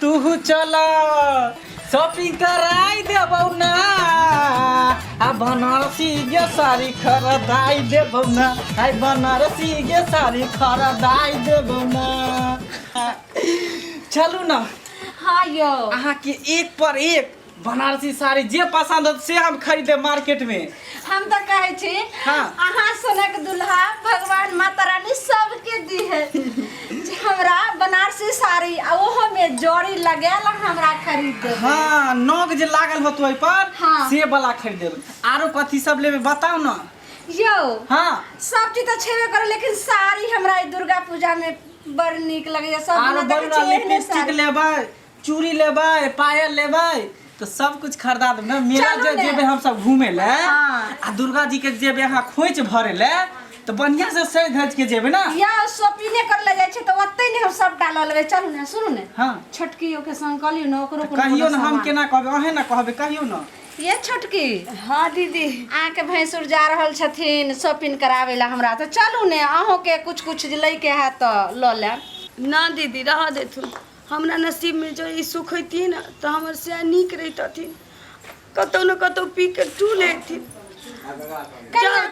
तू चल शॉपिंग कराई देबौ ना आ बनारसी गे साड़ी खरीदाई देबौ ना आई बनारसी गे साड़ी खरीदाई देबौ ना। चलू ना। हाँ यौ। अहाँके एक पर एक बनारसी साड़ी जे पसंद होत से हम खरीदे मार्केट में। हम तो कहै छी हाँ। अहाँ सनक दुल्हा भगवान माता रानी सबके दी है जे हमरा बनारसी साड़ी आ ओहो में जोड़ी लगायल हमरा खरीद देबै। हाँ नग जे लागल होत ओहि पर हाँ। से वाला खरीदेब। आरो कथी सब लेबे बताउ ना। यौ हाँ। सब चीज तो छेबे करे लेकिन साड़ी हमरा ई दुर्गा पूजा में बड़ नीक लगैया। सब आरो दिना देखै बड़ छियै एहने लिपस्टिक साड़ी। लेबै, चूड़ी लेबै, पायल लेबै, तो सब कुछ खरीदा देब ना। मेला चलू जे ने। जेबे हम सब घूमे ले हाँ। आ दुर्गा जी के जेबे अहाँ खोइच भरे ले तो बढ़िया से सज धज के जेबे ना। या शॉपिंगे कर ले जाइ छै तऽ ओतै ने हम सबटा लऽ लेबै। चलू ने, सुनू ने। हाँ। छोटकी के संग कहलियौ ने ओकरो कोनो कहियो कोनो ना, हम सामान। केना कहबै, अहें ना कहबै, कहियो ना। ये छोटकी। हाँ दीदी। अहाँके भैंसुर जा रहल छथिन शॉपिंग कराबै लए हमरा, तऽ चलू ने अहूँके कुछ कुछ जे लैके हैत तऽ लऽ लेब। ना दीदी रह देथुन, हमरा नसीब में जो ई सुख होती ना तो हमर से नीक रहितथिन, कतौ न कतौ पी के टूल हेथिन। कनिया,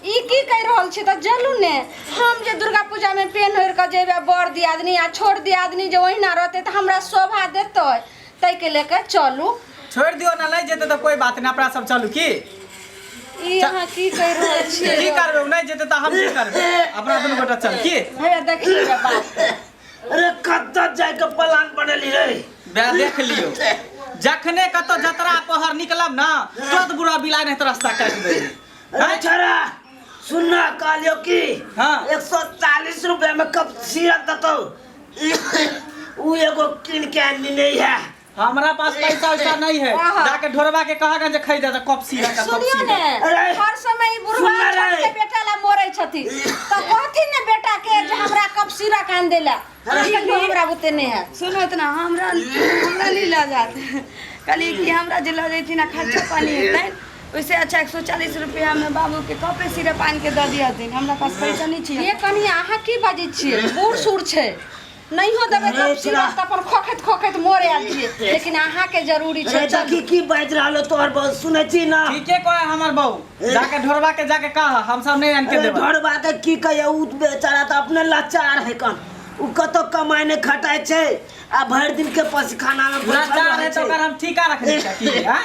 ई की कहि रहल छी? तऽ चलू ने, हम जे दुर्गा पूजा में पेन ओढ़ि कऽ जेबै, बड़ दियादनी आ छोट दियादनी जे ओहिना रहतै तऽ हमरा शोभा देतै, ताहिके लऽ कऽ चलू। छोड़ि दियौ ना, नहि जेतै तऽ कोई बात नहि, अपना सब चलू। की ई अहाँ की कहि रहल छियै? की करबै, नहि जेतै तऽ हम की करबै, अपना दुनू गोटा चल। की हे देखियौ रे बात। अरे कतऽ जाइके प्लान बनेली रे? बे देख लियौ, जखने कतौ जतरा पहर निकलब ना तुरंत बुढ़ा बिलाइ नहीं रास्ता काटि दे। अरे छोरा सुन ना, कहलियो कि हाँ। 140 रुपया में कप सिरप देतौ, उ एगो कीन के आनली नहीं है। हमरा पास पैसा वैसा नहीं है, आहा। जाके ढोरबा के कहा जे खरीदे त कप सिरप का कप सुनियो सिरप। ने, अरे, हर समय ई बुढ़वा सुन ना रे। छोटके बेटा ला मोरै छथिन तऽ कहथिन ने बेटा के जे हमरा कप सिरक आनि देला, कहियो हमरा बुते नहि हैत। सुनो इतना, हमरा हमरा नहीं लऽ जात, कहलिए कि हमरा जे लऽ जैथिन आ खर्चा पानी हेतै, ओहिसे अच्छा 140 रुपया में बाबू के कपे सिरप आनि के दऽ दिहथिन, हमरा पास पैसा नहीं छियै। ये कनिया अहाँ की बाजै छियै? बूढ़ सूढ़ छै, नहियो देबै अरे कप तोरा- सिरप तऽ अपन खोखैत खोखैत मोरे आयल छियै, लेकिन अहाँके जरूरी छै। अरे चलू। देखी की बाजि रहल हो तोहर बहू, सुनै छी ना? ठीके कहे हमर बहू, जाके ढोरबा के जाके कह हम सब नहीं आन के अरे देबै। ढोरबा के की कहिए, उ बेचारा तऽ अपने लाचार है कन, उ कतौ कमाइ नहि खटाइ छै आ भरि दिन के पसीखाना में बैठल लाचार रहै है तो छै। ओकर हम ठीका रखने छियै की हैं?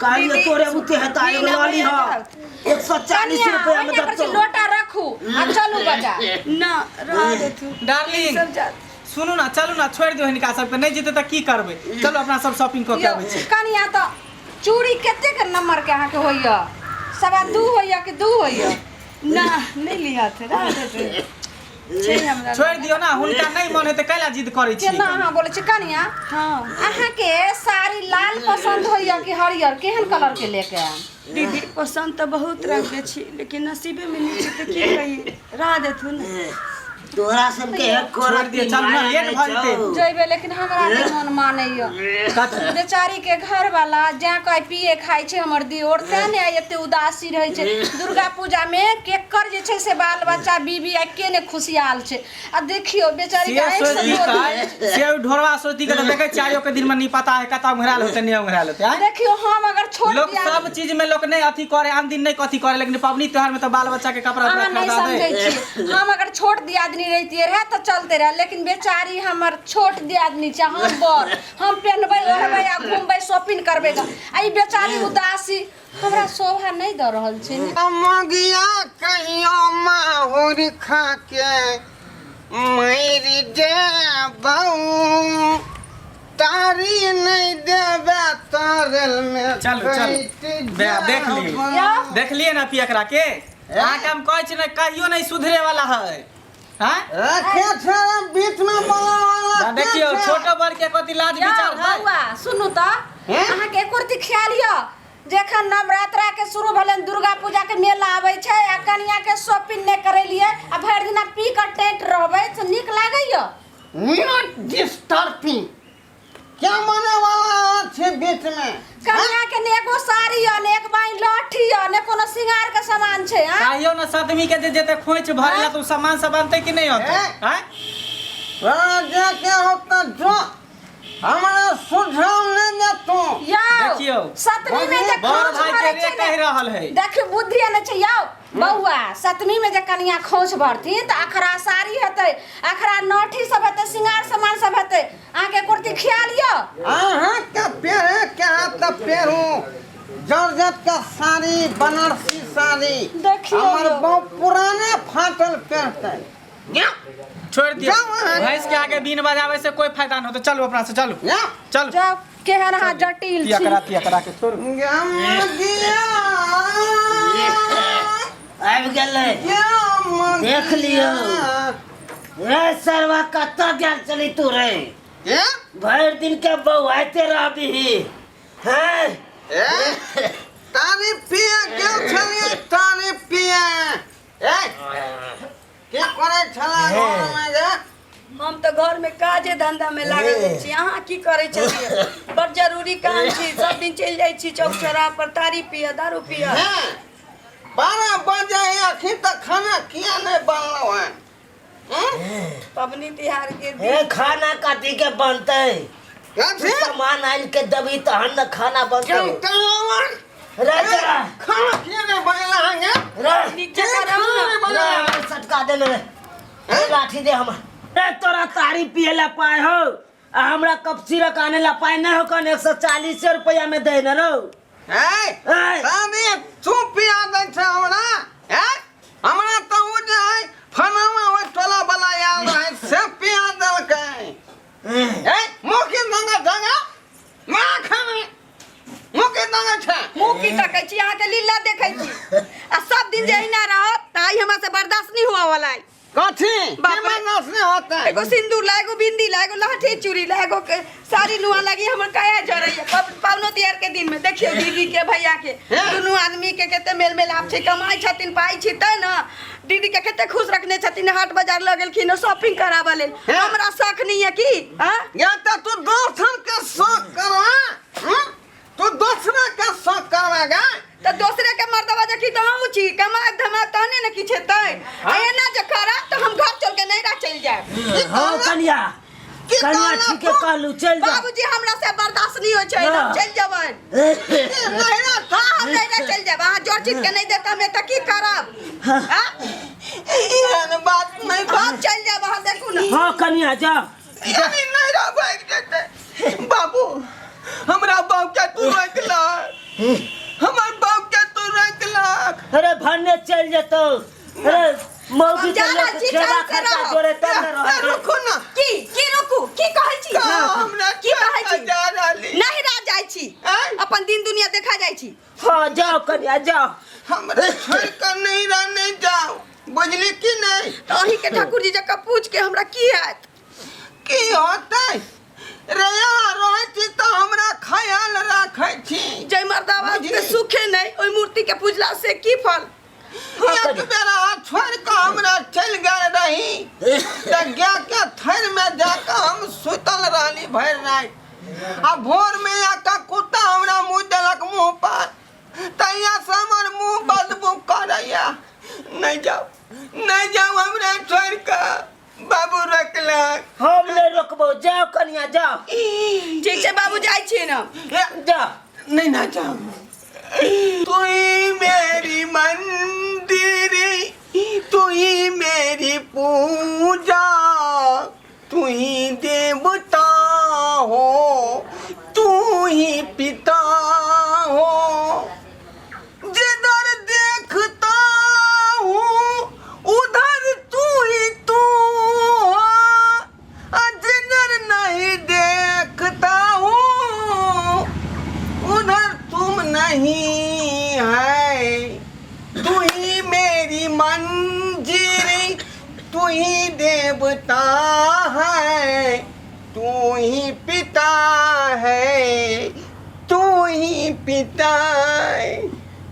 कहलिए दीदी, तोरे बुते हेता एगो नीना लॉली भैया ह 140 कनिया, रुपया में ओहिना करै छी, देतौ। लोटा रखू आ चलू बाजार। ना रह देथु डार्लिंग सब जात। सुनू ना, चलू ना, छोड़ि दियौ हिनका सबके, नहि जेतै तऽ की करबै, चलू अपना सब शॉपिंग कऽ के यौ अबै छी। कनिया, तऽ चूड़ी कतेक नंबर के अहाँके होइया? 2.25 होइया कि 2 होइया? ना नहीं लिहत, रह देथु छै हमरा। छोड़ि दियौ ना, हुनका नहि मन हेतै कैला जिद करै छी? केना अहाँ बोलै छी कनिया? हाँ। अहाँके साड़ी लाल पसंद होइया कि हरियर? केहन कलर के लेके आयब? दीदी पसंद तऽ बहुत रंग के छी, लेकिन नसीबे में नहीं छै तऽ की कही, रह देथुन। तोरा सबके एक छोड़ि दियौ, चलू ना, लेट भऽ जेतै। जइबै लेकिन हमरा नहि मन मानैया। कथी? बेचारी के घर वाला जै कऽ पिए खाइ छै हमर दियोर, तें ने आइ एते उदासी रहै छै। दुर्गा पूजा में केकर जे छै से बाल बच्चा बीबी आ के ने खुशियाल छै, आ देखियौ बेचारी के से आँखि से सोचि नोर कऽ, से ओ ढोरबा सोचि कऽ तऽ देखै छियै आइयो के दिन में नहीं पता है कतऽ उघरायल होतै नहीं उघरायल होतै, आँय? देखियौ हम अगर छोड़ लोग दिया सब चीज में लोग नहीं अथी करे, आन दिन नहीं कथी करे, लेकिन पबनी त्योहार में तो बाल बच्चा के कपड़ा अहाँ उपड़ा नहीं खरीदा दे। समझै छियै, हम अगर छोट दियादनी रहितियै रहे तऽ चलते रहे, लेकिन बेचारी हमर छोट दियादनी छै, हम बड़, हम पेन्हबै ओढ़बै आ घुमबै शॉपिंग करबै गऽ, आ ई बेचारी उदासी हमरा शोभा नहि दऽ रहल छै ने। मगिया कहियो माहुर खा के मरि जेबौ, तारी नहि देबे तरल में चलू, चलू। कटि बे, देख ली। जेबौ। देखलिए ना पियकरा के, अहाँके हम कहै छी ने कहियो नहीं सुधरे वाला है। हाँ? रखे छै बीच में बोला वाला ना देखियो के छै? छोटो बड़ के कथी लाज यौ, विचार है। बौआ सुनू तऽ, अहाँके एको रत्ती ख्याल यऽ जखन नवरात्रा के शुरू भेलनि, दुर्गा पूजा के मेला आबै छै आ कनिया के शॉपिंग नहि करेलियै आ भरि दिना पी कऽ टेंट रहबै तऽ नीक लागैया? Not disturbing क्या मने वाला छै बीच में? कनिया के ने एगो साड़ी यऽ, ने एक बाई लहठी यऽ, ने कोनो श्रृंगार के सामान छै। आँय? कहियो ना सतमी के जे जेते खोइछ भरे ला तो सामान सब आनते कि नहीं होते? हैं? हैं? जे के होता जो हमरा सुझाव नहि देतौ। यौ देखियौ। सतमी में जे बड़ खोंच भाई भरै के छै रे कहि ने रहल है। देखियौ बुद्धि आनै छै यौ बौआ। सतमी में जे कनिया खोंच भरथिन तऽ अखरा साड़ी हेतै, अखरा नौठी सब हेतै, सिंगार सामान सब हेतै। अहाँके कुर्ती ख्याल यौ? अहाँके पेरे के हाथ तऽ पेरू जॉर्जेट के साड़ी, बनारसी साड़ी। देखियौ हमर यौ। बहु पुराने फाटल पेरतै। छोड़ दियौ। जाउ अहाँ। भैंस के आगे बीन बजाबै से कोई फायदा न होतै। चलू अपना से चलू। जाउ। चलू। जाउ, केहन अहाँ जटिल तिया छी। करा तिया करा के छोड़ू। आबि गेलै, देख लियौ। रे सरवा, कतऽ गेल चली तू रे? के? भरि दिन के बौआइते रहबिही हैं? ए, तारी पिए गेल छलियै, तारी पिए। ए, के करै छला घरमे गे? हम तऽ घरमे काजे धंधामे लागल रहै छी, अहाँ की करै छलियै? बड़ जरूरी काम छी। सब दिन चलि जाइ छी चौक चौराहा पर तारी पियऽ, दारू पियऽ। हैं, 12 बजे अखन तक खाना किया नहि बनलौ हन? हम्म? पबनी तिहार के हे दिन। खाना कथी के बनतै? कथी? सामान आनि के देबी तहन ने खाना बनतै। रे जरा। खाना किया नहि बनला हन गे? रे। नीक जकाँ रहू ने। रे, हमर सटका देने रे। रे, लाठी दे हमर। रे, तोरा तारी पिए ला पाय हो आ हमरा कप सिरक आने ला पाय नहीं हो? कन 140 रुपया में दे न रो। ए, ए। तारी तू पिया दै छै हमरा? ए, हमरा तऽ ओ जे है फलाना ओहि टोला वाला आयल रहै से पिया देलकै। ए, मुँह की दंगा दंगा माँ खाना मुँह की दंगा छै। मुँह की तकै छी? अहाँके लीला देखै छी। आ सब दिन जे अहिना रहत तऽ आइ हमरा से बर्दाश्त नहीं हुआ वाला है। कथी? बाप रे। बर्दाश्त नहीं होता? एगो सिंदूर ला, एगो बिंदी ला, एगो लहठी चूड़ी ला, एगो साड़ी नुआ लगी हमर काया जरैया। पावनो तिहार के दिन में देखियौ दीदी के भैया के दुनू आदमी के कते मेल मिलाप छै। कमाइ छथिन, पाइ छै तै ने दीदी के कते खुश रखने छथिन। हाट बाजार लऽ गेलखिन शॉपिंग कराबऽ लेल। हमरा शौक नहीं है की? हाँ? या तऽ तू दोसर के शौक करवा, हम्म? तू दोसरा के शौक करवागा? तऽ दोसरे के मर्दबा जे की तऽ हमहूँ छी, कमायब धमायब तहने ने किछु हेतै। आ एना जे करब तऽ हम घर चल के नैहरा चलि जायब। हाँ कनिया। की कनिया, कहला ठीके तू? कहलू, चल जा। बाबूजी, हमरा से बर्दाश्त नहीं होइ छै। हम हाँ। चलि जेबै। नैहरा? हाँ, हम नैहरा चलि जायब। अहाँ जोर चीज के नहीं देत, हम एतऽ की करब? हाँ? एहन बात नहीं। हम चलि जायब, अहाँ देखू ने। हाँ कनिया, जा। यानी नैहरा भागि जेतै। बाबू, हमरा बाप के तू रोकि लक, हमर बाप के तू रोकि लक। अरे भन्ने चल जेतौ। अरे मौगी जा के रहल लोग छी, खेबा चल से खर्चा रहब। जोड़े तब ने रहै। रुकू ना। की की रुकू? की कहै छी? हमरा की कहै छी? जा रहली। नैहरा जाइ छी। आँय? अपन दिन दुनिया देखा जाइ छी। हाँ जाओ कनिया, जाओ। हमरा छोड़ कर नैहरा नहीं जाओ, बुझली कि नहीं? तऽ अहीं के ठाकुर जी जकाँ पूछ के हमरा की हैत? की होतै रे? यहाँ रहै छी तऽ हमरा ख्याल राखै छी। जय मर्दावा के बुझली? सुखे नहीं, ओहि मूर्ति के पूजला से की फल? एक बेरा छोड़ कऽ हमरा चलि गेल रही तऽ गाय के थैर में जाकऽ हम सुतल रहली भरि राति आ भोर में आके कुत्ता हमरा मुँह देलक मुँह पर। तहिया से हमर मुँह बदबू करैया। नहीं जाओ, नहीं जाओ हमरा छोड़ कऽ। बाबू रखलक। हम नहीं रोकबो, जाओ कनिया, जाओ। ठीक छै बाबू, जाइ छी ने। जाओ। नहीं ना जाओ। तू ही मेरी मंदिर, तू ही मेरी पूजा, तू ही देवता हो, तू ही पिता हो। जिधर देखता हूँ उधर तू ही तू हो, आ जिधर नहीं देखता हूँ उधर तुम नहीं है। तू ही मेरी मंजिल, तू ही देवता है, तू ही पिता है, तू ही पिता है।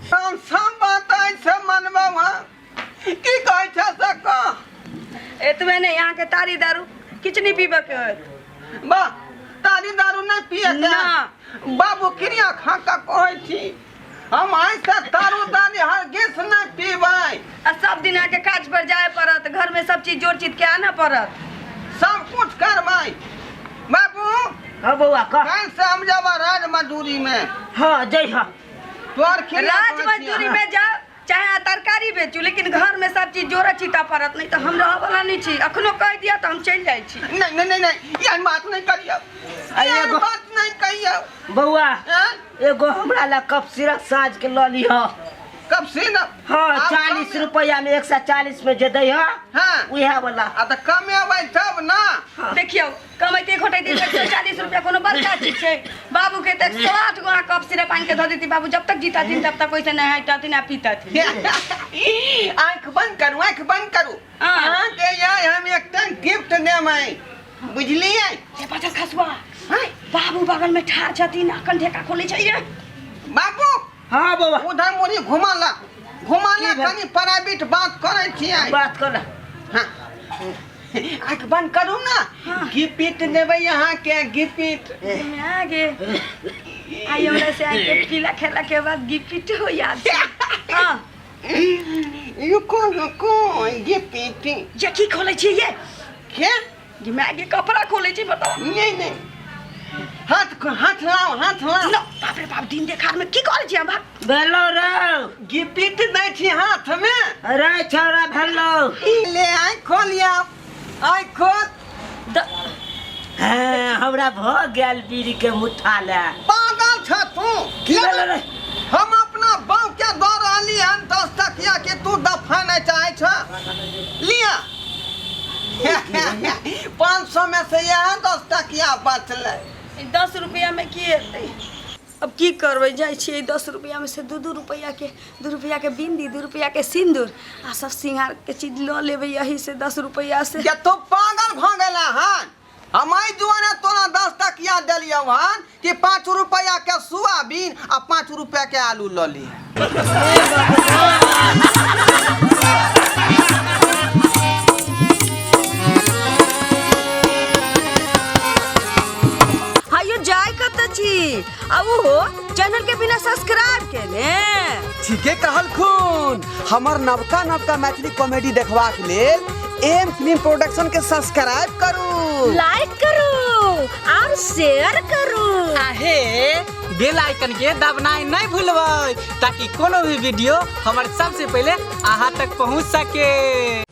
हम सब बात ऐसे मनबा की कहै छै से कह। एतबे नहि, अहाँके तारी दारू किछु नहि पीबऽ के होयत। वाह, तारी दारू नहीं पिए के? ना। बाबू, क्रिया खा के कहै छी, हम आइ से दारू दानी हरगिज नहीं पीबै। आ सब दिन अहाँके काज पर जाय पड़त, घरमे सब चीज जोड़ चित के आनऽ पड़त। सब कुछ करबै बाबू। हाँ बौआ कह। काल्हि से हम जब राज मजदूरी में। हाँ जय हाँ। तोहर खिला राज मजदूरी में जाओ चाहे तरकारी बेचू, लेकिन घर में सब चीज जोड़ा चीता पड़त, नहीं तो हम रह वाला नहीं छी। अखनो कह दिया तो हम चलि जाइ छी। नहीं नहीं नहीं नहीं, एहन बात नहीं करियौ, एहन बात नहीं कहियौ। बौआ आँय? एगो हमरा ला कप सिरक साँझ के लऽ लिह। कप सिरक? हाँ, आब 40 कम- रुपया में 140 में जे दै ह। हाँ। उएह वाला। आ तऽ कमेबै तब ना। हाँ। देखियौ कमैते खोटैते 140 रुपया कोनो बड़का चीज छै। बाबू के तऽ 108 गो कप सिरप आनि के धऽ देती, बाबू जब तक जीतथिन तब तक ओहिसँ नहि हटथिन आ पीतथिन। आँखि बंद करू, आँखि बंद करू। हाँ। अहाँके यह हम एकटा गिफ्ट देबै, बुझलियै? हे बचल खसुआ, बाबू बगल में ठाढ़ छथिन, अखन ढेका खोलै छै ये। बाबू। हाँ बौआ। उधर मुड़ी घुमा ला, घुमा ला, की भेल? कनी प्राइवेट बात करै छियै। बात कर। हाँ। आँखि बंद करू ना। हाँ। गिफ्ट देबै अहाँके, गिफ्ट। आगे आई हमरा से आके पीला खेला के बाद गिफ्ट हो याद। हाँ। रुको रुको, गिफ्ट। ये की खोलै छी ये? के? ये मैं आगे कपड़ा खोलै छी बताओ। नहीं नहीं, हाथ हाथ लाओ, हाथ लाओ। न बाप रे बाप, दिन देखार में की करै छी हम? भाग। भेलो रे। गिफ्ट दै छी हाथ में। अरे छौड़ा भेलो। ले आइ खोलिया, आइ खोल। हाँ, हमरा भ गेल बीड़ी के मुठ्ठा ले। पागल छ तू। की भेलो रे? हम अपना बाप के दऽ रहली हन 10 टकिया के, तू दफा नहीं चाहे छ। लिया 500 में से यह 10 टकिया बचलै। 10 रुपया में की हेतै? अब की करबै, जाइ छियै 10 रुपया में से 2-2 रुपया के, 2 रुपया के बिंदी, 2 रुपया के सिंदूर आ सब सिंगार के चीज लऽ लेबै यही से 10 रुपया से। ये तू पागल भऽ गेला हन। हम एहि दुआरे तोरा 10 टकिया देलियौ हन कि 5 रुपया के सोयाबीन आ 5 रुपया के आलू लऽ ली। हायो जाय कतऽ छी? आ ओहो चैनल के बिना सब्सक्राइब केने। ठीके कहलखुन, हमर नवका नवका मैथिली कॉमेडी देखबाक लेल एम फिल्म प्रोडक्शन के सब्सक्राइब करू, लाइक करू और शेयर करू। आहे बेल आइकन के दबनाइ नहीं भूलबै ताकि कोनो भी वीडियो हमर सबसे पहले अहाँ तक पहुँच सके।